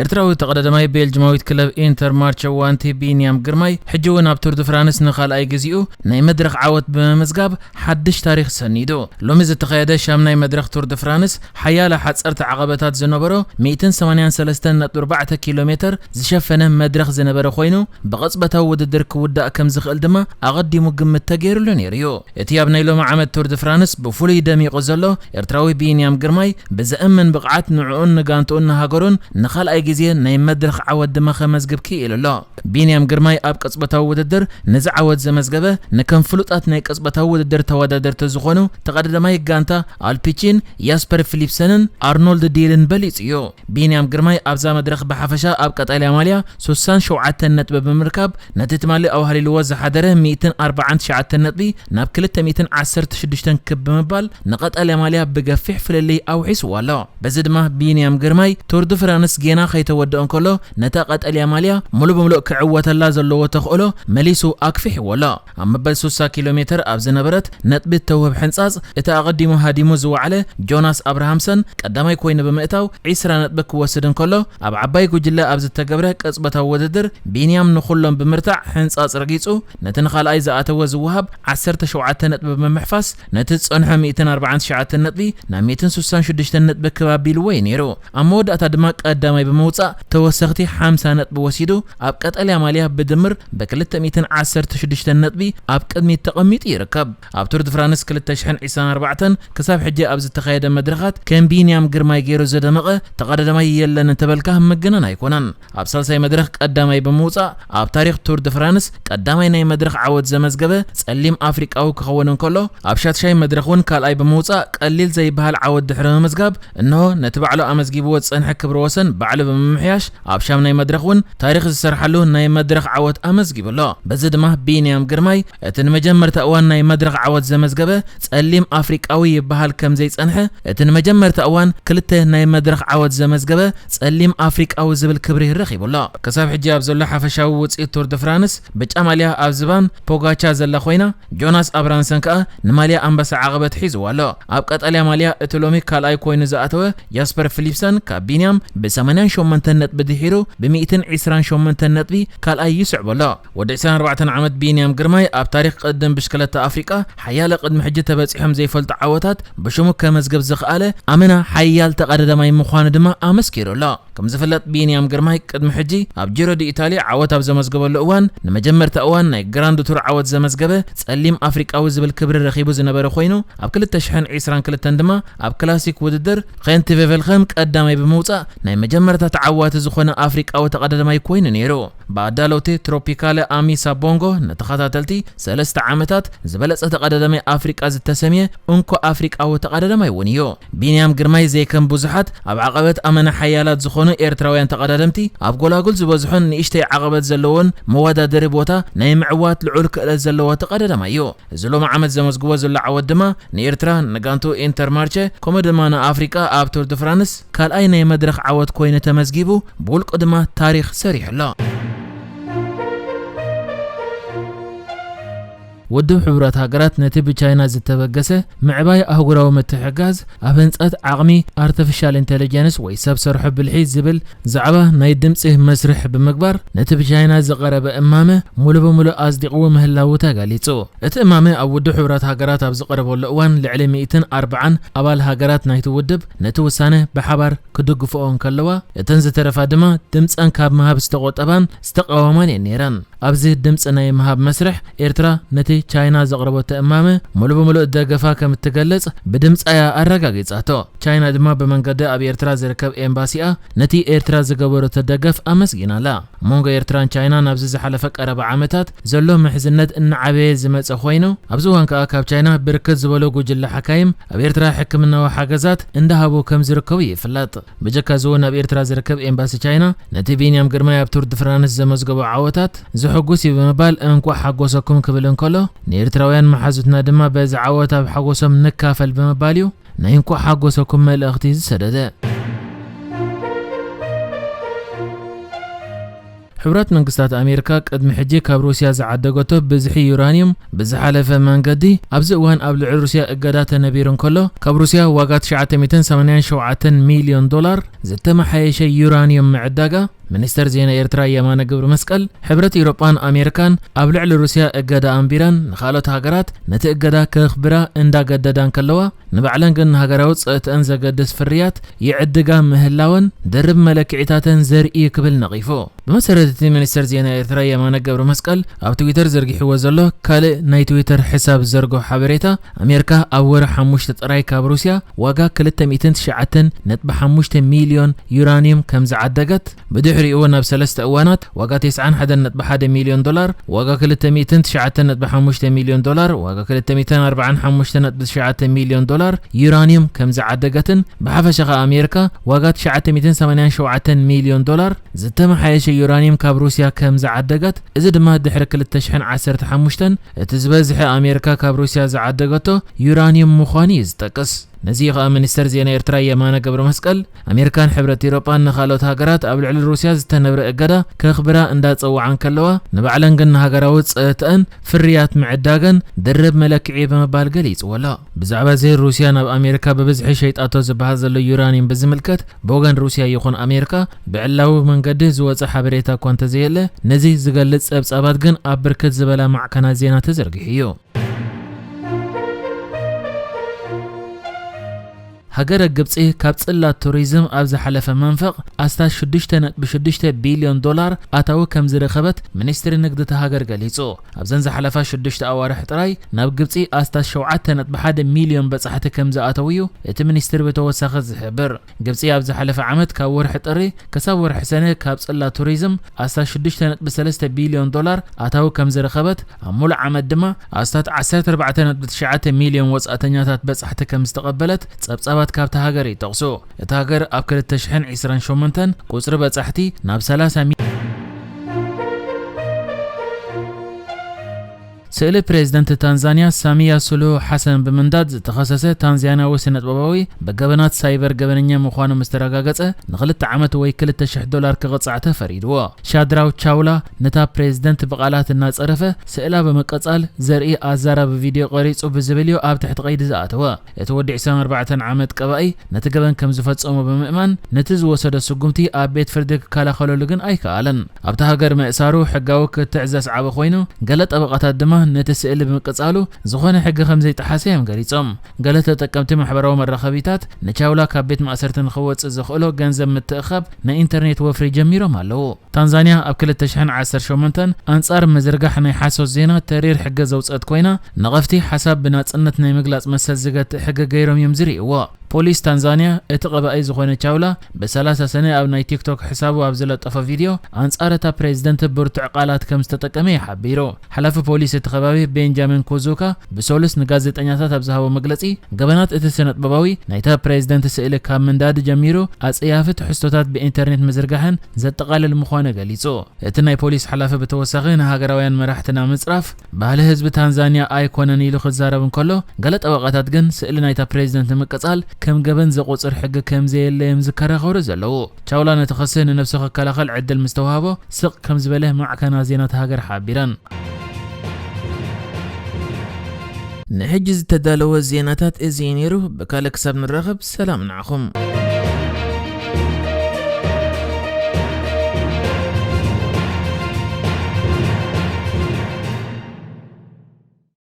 ኤርትራዊ ተቐዳዳማይ ቤልጅማዊት ክለብ ኢንተር ማርቸ ዋንቲ ቢንያም ግርማይ ሕጂ እውን ኣብ ቱር ድ ፍራንስ ንኻልኣይ ግዜኡ ናይ መድረኽ ዓወት ብምምዝጋብ ሓድሽ ታሪኽ ሰኒዱ። ሎሚ ዝተኻየደ ሻምናይ መድረኽ ቱር ድ ፍራንስ ሓያለ ሓጸርቲ ዓቐበታት ዝነበሮ ሚእትን ሰማንያን ሰለስተን ነጥቢ ኣርባዕተ ኪሎ ሜተር ዝሸፈነ መድረኽ ዝነበረ ኮይኑ፣ ብቕጽበታዊ ውድድር ክውዳእ ከም ዝኽእል ድማ ኣቐዲሙ ግምት ተገይሩሉ ነይሩ እዩ። እቲ ኣብ ናይ ሎሚ ዓመት ቱር ድ ፍራንስ ብፍሉይ ደሚቑ ዘሎ ኤርትራዊ ቢንያም ግርማይ ብዘእምን ብቕዓት ንዕኡን ንጋንትኡን ንሃገሩን ንኻልኣይ ግዜ ናይ መድረኽ ዓወት ድማ ከመዝግብ ክኢሉ ኣሎ። ቢንያም ግርማይ ኣብ ቅጽበታዊ ውድድር ነዚ ዓወት ዘመዝገበ ንከም ፍሉጣት ናይ ቅጽበታዊ ውድድር ተወዳደርቲ ዝኾኑ ተቐዳዳማይ ጋንታ ኣልፒቺን ያስፐር ፊሊፕሰንን ኣርኖልድ ዲልን በሊጹ እዩ። ቢንያም ግርማይ ኣብዛ መድረኽ ብሓፈሻ ኣብ ቀጠልያ ማልያ ሱሳን ሸውዓተን ነጥቢ ብምርካብ ነቲ ትማሊ ኣውሃሊልዎ ዝሓደረ ሚእትን ኣርባዓን ትሽዓተን ነጥቢ ናብ ክልተ ሚእትን ዓሰርተ ሽዱሽተን ክብ ብምባል ንቐጠልያ ማልያ ብገፊሕ ፍልልይ ኣውሒስዎ ኣሎ። በዚ ድማ ቢንያም ግርማይ ቱር ድ ፍራንስ ጌና ከይተወድኦ እንከሎ ነታ ቀጠልያ ማልያ ሙሉ ብምሉእ ክዕወተላ ዘለዎ ተኽእሎ መሊሱ ኣክፊሕዎ ኣሎ። ኣብ መበል ሱሳ ኪሎ ሜተር ኣብ ዝነበረት ነጥቢ እተውህብ ሕንጻጽ እቲ ኣቐዲሙ ሃዲሙ ዝወዓለ ጆናስ ኣብርሃምሰን ቀዳማይ ኮይኑ ብምእታው ዒስራ ነጥቢ ክወስድ እንከሎ፣ ኣብ ዓባይ ጉጅለ ኣብ ዝተገብረ ቅጽበታዊ ውድድር ቢንያም ንኹሎም ብምርታዕ ሕንጻጽ ረጊጹ ነቲ ንኻልኣይ ዝኣተወ ዝወሃብ ዓሰርተ ሸውዓተ ነጥቢ ብምሕፋስ ነቲ ዝጸንሖ ሚእትን ኣርባዓን ትሽዓተን ነጥቢ ናብ ሚእትን ሱሳን ሽዱሽተን ነጥቢ ክብ ኣቢልዎ እዩ ነይሩ። ኣብ መወዳእታ ድማ ቀዳማይ ብምውጻእ ተወሰኽቲ ሓምሳ ነጥቢ ወሲዱ ኣብ ቀጠልያ ማልያ ብድምር ብክልተ ሚእትን ዓሰርተ ሽዱሽተን ነጥቢ ኣብ ቅድሚት ተቐሚጡ ይርከብ። ኣብ ቱር ድ ፍራንስ ክልተ ሽሕን ዕስራን ኣርባዕተን ክሳብ ሕጂ ኣብ ዝተኻየደ መድረኻት ከም ቢንያም ግርማይ ገይሩ ዝደመቐ ተቐዳዳማይ የለን እንተበልካ ምግናን ኣይኮነን። ኣብ ሳልሳይ መድረኽ ቀዳማይ ብምውጻእ ኣብ ታሪኽ ቱር ድ ፍራንስ ቀዳማይ ናይ መድረኽ ዓወት ዘመዝገበ ጸሊም ኣፍሪቃዊ ክኸውን እንከሎ፣ ኣብ ሻትሻይ መድረኽ እውን ካልኣይ ብምውጻእ ቀሊል ዘይበሃል ዓወት ድሕሪ ምምዝጋብ፣ እንሆ ነቲ ባዕሉ ኣመዝጊብዎ ዝጸንሐ ክብረ ወሰን ባዕሉ ብምምሕያሽ ኣብ ሻምናይ መድረኽ እውን ታሪኽ ዝሰርሓሉ ናይ መድረኽ ዓወት ኣመዝጊቡ ኣሎ። በዚ ድማ ቢንያም ግርማይ እቲ ንመጀመርታ እዋን ናይ መድረኽ ዓወት ዘመዝገበ ጸሊም ኣፍሪቃዊ ይበሃል ከም ዘይጸንሐ፣ እቲ ንመጀመርታ እዋን ክልተ ናይ መድረኽ ዓወት ዘመዝገበ ጸሊም ኣፍሪቃዊ ዝብል ክብሪ ረኺቡ ኣሎ። ክሳብ ሕጂ ኣብ ዘሎ ሓፈሻዊ ውጽኢት ቱር ድ ፍራንስ ብጫ ማልያ ኣብ ዝባን ፖጋቻ ዘላ ኮይና፣ ጆናስ ኣብራንሰን ከኣ ንማልያ ኣንበሳ ዓቐበት ሒዝዋ ኣሎ። ኣብ ቀጠልያ ማልያ እቲ ሎሚ ካልኣይ ኮይኑ ዝኣተወ ጃስፐር ፊሊፕሰን ካብ ቢንያም ብሰማንያን ሸሞንተን ነጥቢ ድሒሩ ብሚእትን ዕስራን ሸሞንተን ነጥቢ ካልኣይ ይስዕቦ ኣሎ። ወዲ ዕስራን ኣርባዕተን ዓመት ቢንያም ግርማይ ኣብ ታሪኽ ቅድድም ብሽክለታ ኣፍሪቃ ሓያለ ቅድሚ ሕጂ ተበጺሖም ዘይፈልጡ ዓወታት ብሽሙ ከመዝግብ ዝኸኣለ ኣመና ሓያል ተቐዳዳማይ ምዃኑ ድማ ኣመስኪሩ ኣሎ። ከም ዝፍለጥ ቢንያም ግርማይ ቅድሚ ሕጂ ኣብ ጂሮ ዲ ኢታሊ ዓወት ኣብ ዘመዝገበሉ እዋን ንመጀመርታ እዋን ናይ ግራንድ ቱር ዓወት ዘመዝገበ ጸሊም ኣፍሪቃዊ ዝብል ክብሪ ረኺቡ ዝነበረ ኮይኑ ኣብ ክልተ ሽሕን ዕስራን ክልተን ድማ ኣብ ክላሲክ ውድድር ኸንት ቬቨልኸም ቀዳማይ ብምውጻእ ናይ መጀመርታ ተዓዋቲ ዝኾነ ኣፍሪቃዊ ተቐዳዳማይ ኮይኑ ነይሩ። ብኣዳለውቲ ትሮፒካለ ኣሚሳ ቦንጎ ንተኸታተልቲ ሰለስተ ዓመታት ዝበለጸ ተቐዳዳማይ ኣፍሪቃ ዝተሰምየ እንኮ ኣፍሪቃዊ ተቐዳዳማይ እውን እዩ። ቢንያም ግርማይ ዘይከም ብዙሓት ኣብ ዓቐበት ኣመና ሓያላት ዝኾኑ ኤርትራውያን ተቐዳደምቲ ኣብ ጎላጉል ዝበዝሑን ንእሽተይ ዓቐበት ዘለዎን መወዳደሪ ቦታ ናይ ምዕዋት ልዑል ክእለት ዘለዎ ተቐዳዳማይ እዩ። እዚ ሎሚ ዓመት ዘመዝግቦ ዘሎ ዓወት ድማ ንኤርትራ፣ ንጋንቱ ኢንተርማርቸ ከምኡ ድማ ንኣፍሪቃ ኣብ ቱር ድ ፍራንስ ካልኣይ ናይ መድረኽ ዓወት ኮይኑ ተመዝጊቡ ብውልቁ ድማ ታሪኽ ሰሪሑ ኣሎ። ውድብ ሕቡራት ሃገራት ነቲ ብቻይና ዝተበገሰ ምዕባይ ኣህጉራዊ ምትሕግጋዝ ኣብ ህንጸት ዓቕሚ ኣርቲፊሻል ኢንተለጀንስ ወይ ሰብ ሰርሖ ብልሒ ዝብል ዛዕባ ናይ ድምጺ መስርሕ ብምግባር ነቲ ብቻይና ዝቐረበ እማመ ሙሉ ብምሉእ ኣጽዲቕዎ ምህላዉ ተገሊጹ። እቲ እማመ ኣብ ውድብ ሕቡራት ሃገራት ኣብ ዝቐረበሉ እዋን ልዕሊ ሚእትን ኣርባዓን ኣባል ሃገራት ናይቲ ውድብ ነቲ ውሳነ ብሓባር ክድግፍኦ እንከለዋ፣ እተን ዝተረፋ ድማ ድምጸን ካብ ምሃብ ዝተቖጠባን ዝተቃወማን እየን ነይረን። ኣብዚ ድምጺ ናይ ምሃብ መስርሕ ኤርትራ ነቲ ቻይና ዘቕረበቶ እማመ ሙሉ ብምሉእ ደገፋ ከም እትገልጽ ብድምጻ እያ ኣረጋጊጻቶ። ቻይና ድማ ብመንገዲ ኣብ ኤርትራ ዝርከብ ኤምባሲኣ ነቲ ኤርትራ ዝገበረቶ ደገፍ ኣመስጊናላ። ኣብ መንጎ ኤርትራን ቻይናን ኣብዚ ዝሓለፈ ቀረባ ዓመታት ዘሎ ምሕዝነት እናዓበየ ዝመጸ ኮይኑ፣ ኣብዚ እዋን ከኣ ካብ ቻይና ብርክት ዝበሉ ጉጅለ ሓካይም ኣብ ኤርትራ ሕክምናዊ ሓገዛት እንዳሃቡ ከም ዝርከቡ ይፍለጥ። ብጀካ እዚ እውን ኣብ ኤርትራ ዝርከብ ኤምባሲ ቻይና ነቲ ቢንያም ግርማይ ኣብ ቱር ድ ፍራንስ ዘመዝገቦ ዓወታት ዘሐጉስ እዩ ብምባል እንኳዕ ሓጎሰኩም ክብል እንከሎ፣ ንኤርትራውያን መሓዙትና ድማ በዚ ዓወት ኣብ ሓጎሶም ንካፈል ብምባል እዩ ናይ እንኳዕ ሓጎሰኩም መልእኽቲ ዝሰደደ። ሕቡራት መንግስታት ኣሜሪካ ቅድሚ ሕጂ ካብ ሩስያ ዝዓደገቶ ብዝሒ ዩራኒየም ብዝሓለፈ መንገዲ፣ ኣብዚ እዋን ኣብ ልዕሊ ሩስያ እገዳ ተነቢሩ እንከሎ፣ ካብ ሩስያ ዋጋ ትሽዓተ ሚእትን ሰማንያን ሸውዓተን ሚልዮን ዶላር ዝተመሓየሸ ዩራኒየም ምዕዳጋ፣ ሚኒስተር ዜና ኤርትራ የማነ ገብረ መስቀል፣ ሕብረት ኤውሮጳን ኣሜሪካን ኣብ ልዕሊ ሩስያ እገዳ ኣንቢረን፣ ንኻልኦት ሃገራት ነቲ እገዳ ከኽብራ እንዳገደዳ እንከለዋ፣ ንባዕለን ግን ንሃገራዊ ጸጥተን ዘገድስ ፍርያት ይዕድጋ ምህላወን ድርብ መለክዒታተን ዘርኢ እዩ ክብል ነቒፉ። ብመሰረት እቲ ሚኒስተር ዜና ኤርትራ የማነ ገብረ መስቀል ኣብ ትዊተር ዘርጊሕዎ ዘሎ ካልእ ናይ ትዊተር ሕሳብ ዘርጎ ሓበሬታ፣ ኣሜሪካ ኣብ ወርሒ ሓሙሽተ ጥራይ ካብ ሩስያ ዋጋ ክልተ ሚእትን ትሽዓተን ነጥቢ ሓሙሽተ ሚልዮን ዩራኒየም ከም ዝዓደገት፣ ብድሕሪኡ እውን ኣብ ሰለስተ እዋናት ዋጋ ተስዓን ሓደን ነጥቢ ሓደ ሚልዮን ዶላር፣ ዋጋ ክልተ ሚእትን ትሽዓተን ነጥቢ ሓሙሽተ ሚልዮን ዶላር፣ ዋጋ ክልተ ሚእትን ኣርባዓን ሓሙሽተ ነጥቢ ትሽዓተ ሚልዮን ዶላር ዩራኒየም ከም ዝዓደገትን፣ ብሓፈሻ ከኣ ኣሜሪካ ዋጋ ትሽዓተ ሚእትን ሰማንያን ሸውዓተን ሚልዮን ዶላር ዝተመሓየሸ ዩራኒየም ካብ ሩስያ ከም ዝዓደገት፣ እዚ ድማ ድሕሪ ክልተ ሽሕን ዓሰርተ ሓሙሽተን እቲ ዝበዝሐ ኣሜሪካ ካብ ሩስያ ዝዓደገቶ ዩራኒየም ምዃኑ እዩ ዝጠቅስ። ነዚ እዩ ከኣ ሚኒስተር ዜና ኤርትራ የማነ ገብረ መስቀል፣ ኣሜሪካን ሕብረት ኤውሮጳን ንኻልኦት ሃገራት ኣብ ልዕሊ ሩስያ ዝተነብረ እገዳ ከኽብራ እንዳጸውዓ እንከለዋ፣ ንባዕለን ግን ንሃገራዊ ጸጥተን ፍርያት ምዕዳገን ድርብ መለክዒ ብምባል ገሊጽዎ ኣሎ። ብዛዕባ እዚ ሩስያ ናብ ኣሜሪካ ብብዝሒ ሸይጣቶ ዝበሃል ዘሎ ዩራኒየም ብዝምልከት፣ ብወገን ሩስያ ይኹን ኣሜሪካ ብዕላዊ መንገዲ ዝወጸ ሓበሬታ እኳ እንተዘየለ፣ ነዚ ዝገልጽ ጸብጻባት ግን ኣብ ብርክት ዝበላ ማዕከናት ዜና ተዘርጊሑ እዩ። ሃገረ ግብጺ ካብ ጽላት ቱሪዝም ኣብ ዝሓለፈ መንፈቕ ኣስታት ሽዱሽተ ነጥቢ ሽዱሽተ ቢልዮን ዶላር ኣታዊ ከም ዝረኸበት ሚኒስትሪ ንግዲ እታ ሃገር ገሊጹ። ኣብዘን ዝሓለፋ ሽዱሽተ ኣዋርሕ ጥራይ ናብ ግብጺ ኣስታት ሸውዓተ ነጥቢ ሓደ ሚልዮን በጻሕቲ ከም ዝኣተዉ እዩ እቲ ሚኒስትሪ ብተወሳኺ ዝሕብር። ግብጺ ኣብ ዝሓለፈ ዓመት ካብ ወርሒ ጥሪ ክሳብ ወርሒ ሰነ ካብ ጽላት ቱሪዝም ኣስታት ሽዱሽተ ነጥቢ ሰለስተ ቢልዮን ዶላር ኣታዊ ከም ዝረኸበት፣ ኣብ ሙሉእ ዓመት ድማ ኣስታት ዓሰርተ ኣርባዕተ ነጥቢ ትሽዓተ ሚልዮን ወጻእተኛታት በጻሕቲ ከም ዝተቐበለት ጸብጻባት ካብታ ሃገር ይጠቕሱ። እታ ሃገር ኣብ ክልተ ሽሕን ዕስራን ሸሞንተን ቁጽሪ በጻሕቲ ናብ ሰላሳ ሚ-፣ ስእሊ ፕሬዝደንት ታንዛንያ ሳሚያ ሱሉሁ ሓሰን ብምንዳድ ዝተኸሰሰ ታንዛንያዊ ስነጥበባዊ ብገበናት ሳይበር ገበነኛ ምዃኑ ምስ ተረጋገጸ፣ ንኽልተ ዓመት ወይ ክልተ ሽሕ ዶላር ክቕጻዕ ተፈሪድዎ። ሻድራው ቻውላ ነታ ፕሬዝደንት ብቓላት እናጸረፈ፣ ስእላ ብምቅጻል ዘርኢ ኣዛራቢ ቪድዮ ቀሪጹ ብዝብል እዩ ኣብ ትሕቲ ቀይዲ ዝኣተወ። እቲ ወዲ ዕስራን ኣርባዕተን ዓመት ቀባኢ ነቲ ገበን ከም ዝፈጸሞ ብምእማን፣ ነቲ ዝወሰዶ ስጉምቲ ኣብ ቤት ፍርዲ ክከላኸለሉ ግን ኣይከኣለን። ኣብታ ሃገር ምእሳሩ ሕጋዊ ክትዕ ዘስዓበ ኮይኑ፣ ገለ ጠበቓታት ድማ ነቲ ስእሊ ብምቅጻሉ ዝኾነ ሕጊ ከም ዘይጠሓሰ እዮም ገሊጾም። ገለ ተጠቀምቲ ማሕበራዊ መራኸቢታት ንቻውላ ካብ ቤት ማእሰርቲ ንኽወጽእ ዘኽእሎ ገንዘብ ምትእኻብ ናይ ኢንተርኔት ወፍሪ ጀሚሮም ኣለዉ። ታንዛንያ ኣብ ክልተ ሽሕን ዓሰርተ ሸሞንተን ኣንጻር ምዝርጋሕ ናይ ሓሶት ዜና ተሪር ሕጊ ዘውጸት ኮይና፣ ነቐፍቲ ሓሳብ ብናጽነት ናይ ምግላጽ መሰል ዝገትእ ሕጊ ገይሮም እዮም ዝርእይዎ። ፖሊስ ታንዛንያ እቲ ቀባኢ ዝኾነ ቻውላ ብሰላሳ ሰነ ኣብ ናይ ቲክቶክ ሕሳቡ ኣብ ዝለጠፎ ቪድዮ ኣንጻር እታ ፕሬዝደንት ብርቱዕ ቃላት ከም ዝተጠቀመ እዩ ሓቢሩ። ሓላፊ ፖሊስ እቲ ከባቢ ቤንጃሚን ኩዙካ ብሰሉስ ንጋዜጠኛታት ኣብ ዝሃቦ መግለጺ፣ ገበናት እቲ ስነጥበባዊ ናይታ ፕሬዝደንት ስእሊ ካብ ምንዳድ ጀሚሩ ኣጸያፊ ትሕዝቶታት ብኢንተርኔት ምዝርጋሕን ዘጠቓልል ምዃኑ ገሊጹ። እቲ ናይ ፖሊስ ሓላፊ ብተወሳኺ ንሃገራውያን መራሕቲ ንምጽራፍ ባህሊ ህዝቢ ታንዛንያ ኣይኮነን ኢሉ ክዛረብ እንከሎ፣ ገለ ጠበቓታት ግን ስእሊ ናይታ ፕሬዝደንት ንምቅጻል ከም ገበን ዘቑጽር ሕጊ ከም ዘየለ እዮም ዝከራኸሩ ዘለዉ። ቻውላ ነቲ ክሲ ንነብሱ ክከላኸል ዕድል ምስ ተዋህቦ ስቕ ከም ዝበለ ማዕከናት ዜና እታ ሃገር ሓቢረን። ንሕጂ ዝተዳለወ ዜናታት እዚ እዩ ነይሩ። ብካልእ ክሳብ ንራኸብ ሰላም ንዓኹም።